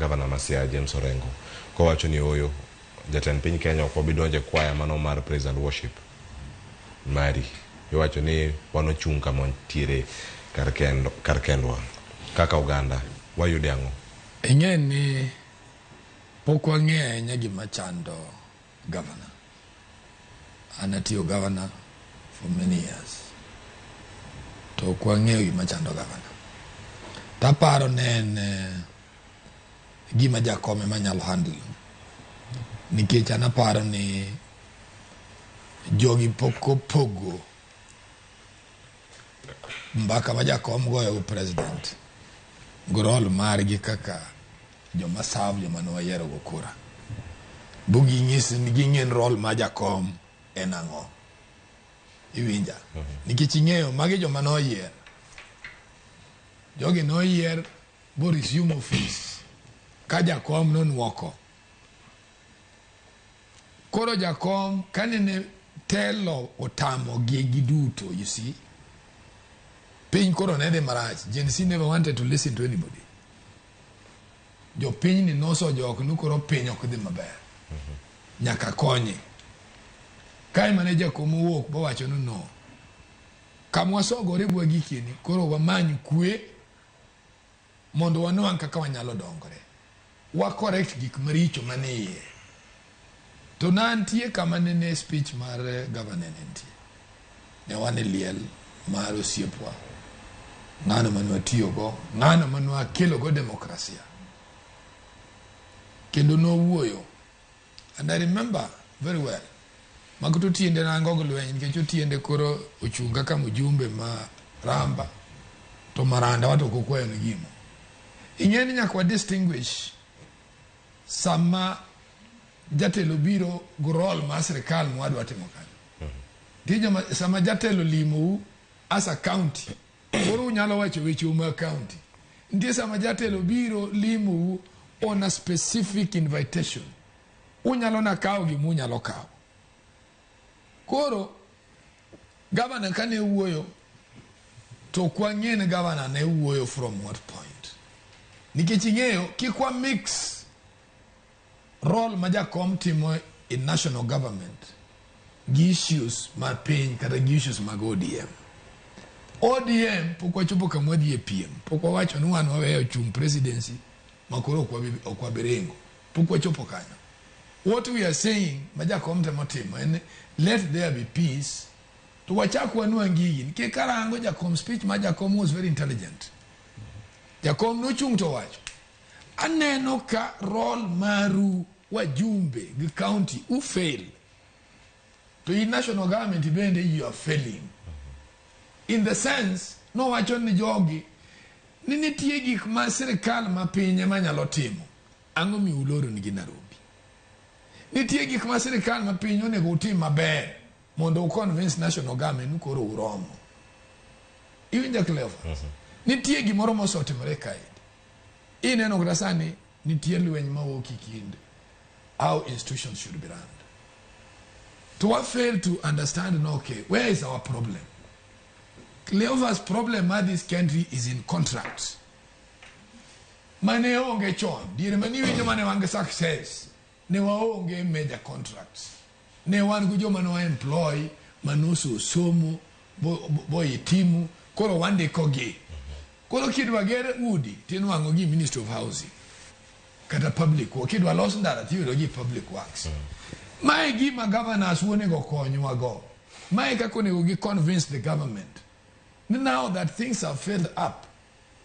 Gavana ma Siaya James Orengo kowacho ni ooyo jatend piny Kenya ok wabi donjo e kwaya mano mar praise and worship mari. Iwacho ni wan ochung' kama wantiere kar kend, kar kendwa kaka oganda wayude ang'o? Ing'e ni pok wang'eyo ahinya gima chando governor. An atiyo governor for many years. To ok wang'eyo gima chando governor. Taparo ne en gima jakom ema nyalo handle. Nikech an aparo ni jogi pok opogo mbaka ma jakom goyo gi president gi role margi kaka joma serve joma ne wayiero go kura. Bu ging'is ging'e ni role ma jakom en ang'o. Iwinja? Nikech ing'eyo magi joma noyier. Jogi noyier bo resume office ka jakom nonwoko. Koro jakom kanene telo otamogi giduto, you see, piny koro ne dhi marach. Gen Z never wanted to listen to anybody. Jopiny ni nosojok ni koro piny ok dhi maber. Nyaka konye. Kae mane jakom owuok bowacho ni no. Kama wasogore bwagikieni koro wamany kwe mondo wanwang' kaka wanyalo dongore. Wa correct gik maricho manie iye. To nantie kama nene speech mar governor ne nitie. Ne wan e liel mar osiepwa. Ng'ano mane watiyogo, ng'ano mane wakelogo demokrasia. Kendo nowuoyo. And I remember very well. Mago to tiende rango gi lweny nikech otiende koro ochung' kaka mjumbe ma Ramba to Maranda wato ok okwayo ni gimo. Ing'e ni nyaka wa distinguish sama jatelo biro gi role mar sirikal mwadwa timo kanyo. Nitie joma sama jatelo limou as a county, koro unyalo wacho wecheu mag county. Nitie sama jatelo biro limou on a specific invitation. Unyalo na kawo gima unyalo kawo. Koro gavana kane wuoyo to ok wang'e ni gavana ne wuoyo from what point. Nikech ing'eyo kik wa mix role ma jakom timo in national government gi issues mar piny kata gi issues mag ODM. ODM pok wachopo kama wadhi e piem. Pok wawacho ni wan waweyo chung presidency ma koro ok wabi ringo. Pok wachopo kanyo. What we are saying ma jakom temo timo en ni let there be peace to wachak wanwang' gigi nikech karango jakom speech ma jakom was very intelligent. Jakom nochung' to owacho aneno ka role maru wajumbe gi county u fail to in national government bende you are failing in the sense nowacho ni jogi ni nitie gik ma sirikal ma piny ema nyalo timo ang'o mi uloro nigi Nairobi nitie gik ma sirikal ma piny onego utim maber mondo u convince national government ni koro uromo iwinja Cleophas nitie gimoro mosetimore kaendi ineno kata sani nitie lweny mawuok e kind how institutions should be run to wa fail to understand no okay where is our problem Cleophas problem mar this country is in contracts mane onge chon diere mane iwinjo mane wan gi success ne waonge major contracts ne wan gi joma ne wa employ manososomo boitimu koro wandiko gi koro kidwa ger udi tinwang'o gi Ministry of Housing kata public work kidwa los ndara tiyudo gi public works mae gima governors onego konywa go mae kaka onego gi convince the government ni now that things have failed up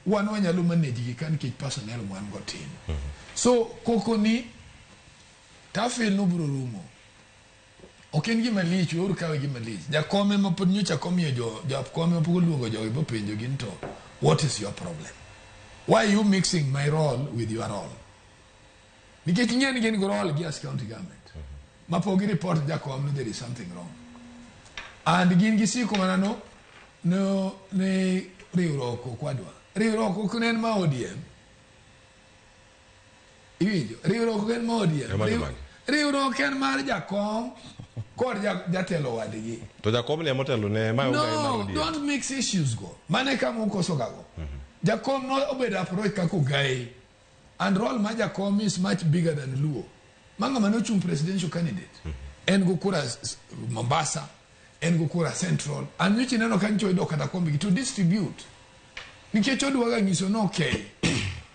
wan wanyalo manage gi ka nikech personnel wan go tin so koko ni tafil nobiro rumo ok en gima lich weuru kawe gima lich jakom ema pod nyocha komiyo jo jakom ema pok oluongo jogi bopenjo gi ni to what is your problem why are you mixing my role with your role nikech ing'e ni gin gi role gi as county government ma pok gi report jakom ni there is something wrong and gin gisiko mana no no ni riwruok ok wadwa riwruok ok ne en ma ODM iwinjo riwruok ok en ma ODM Ema jomage? Riwruok en mar jakom kod jatelo wadgi To jakom ni emotelo ne ma onge mar no ODM. don't mix issues go mane kama ukoso gago jakom no obedo approach kaka ogai And role ma jakom is much bigger than Luo. Ma ng'ama nochung' presidential candidate. En go kura Mombasa, en go kura Central. And nyocha ineno ka nyocha oyudo kata kombe gi to distribute. Nikech odwaga nyiso ni okay,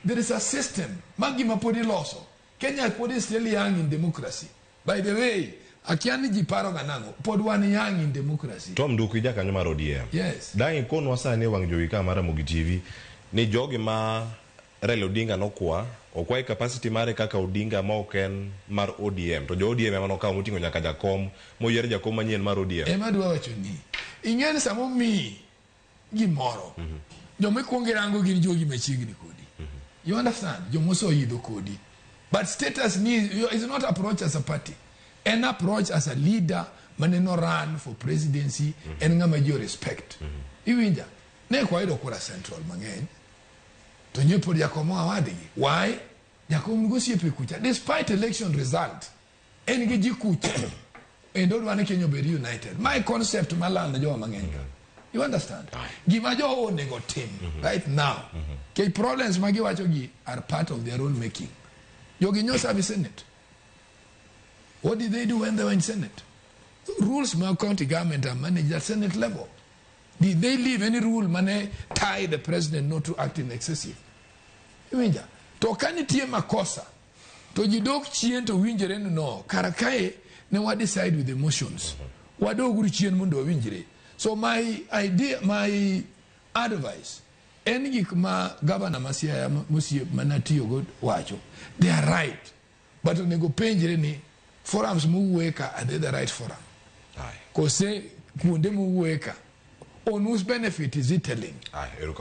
there is a system ma gima pod iloso. Kenya pod is still young in democracy. By the way, akia ni ji paro ga nang'o, pod wan young in democracy. Tom Nduku ijakanyo mar ODM. Yes. Dang' ikonwa sani e wang' jowi ka mar Ramogi TV ni jogi ma Raila Odinga nokwa, okwa e capacity mare kaka Odinga ma ok en mar ODM. To jo ODM ema nokawo moting'o nyaka jakom, moyier jakom manyien mar ODM. Ema adwa wacho ni, ing'e ni sama omiyi gimoro, joma ikwongo irango gin jogi machiegni kodi. You understand? Joma oseidho kodi. But status ni is not approach as a party. En approach as a leader mane no run for presidency, en ng'ama ji respect. Iwinja? Ne ok wayudo kura Central mang'eny. To nye pod jakom owadgi. Why? Jakom nigo osiepe kucha. Despite election result, en gi ji kucha. Endo odwa ni Kenya obed united. My concept malando jowa mang'eny ka. You understand? Gima jo onego tim right now. Kech problems ma giwacho gi are part of their own making. Jogi nyo serve Senate. What did they do when they were in Senate? Rules ma county government are managed at Senate level. Did they leave any rule mane tie the president not to act in excessive? Iwinja? To ka nitie makosa, to ji dok chien to winjore ni no, kara kae ne wa decide with emotions. Wadoguru chien mondo wawinjre. So my idea, my advice, en gik ma governor ma Siaya mosiep manatiyogo wacho, they are right. But onego penjre ni forums mowuoye ka, are they the right forum? Aye. Kose kuonde mowuoye ka, on whose benefit is it telling? Aye, erokamano.